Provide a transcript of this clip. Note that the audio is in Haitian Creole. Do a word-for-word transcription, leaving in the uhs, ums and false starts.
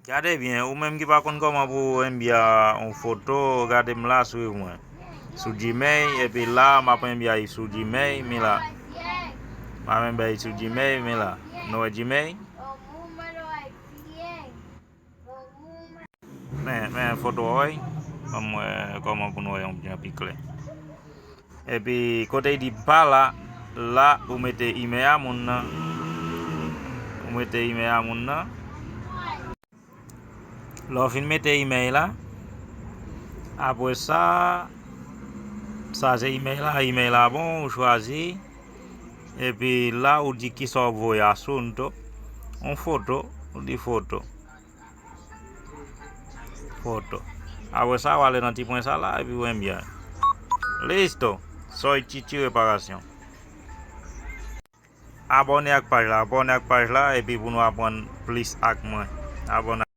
Gade byen, ou menm ki pa konn kòman pou enbya yon foto, gade m la, swiv mwen. Sou Gmail, epi la, m ap enbya sou Gmail, mi la. M ap enbya sou Gmail, mi la. Nou wè Gmail? Men, men foto a, wè. Ban m wè kòman pou nou wè yon jan pi klè. Epi, kote l di pa la, la, ou mete imèl a moun nan. Ou mete imèl a moun nan. Lè w fin mete imèl la, apre sa, sa se imèl la, imèl la bon, ou chwazi. Epi la, ou di kisa w ap voye, asunto, yon foto, ou di foto. Foto. Apre sa, w ale nan ti pwen sa la, epi w enbyen. Listo! Soy Chichi Reparasyon. Abòne ak paj la, abòne ak paj la, epi pou nou aprann plis ak mwen. Abòne.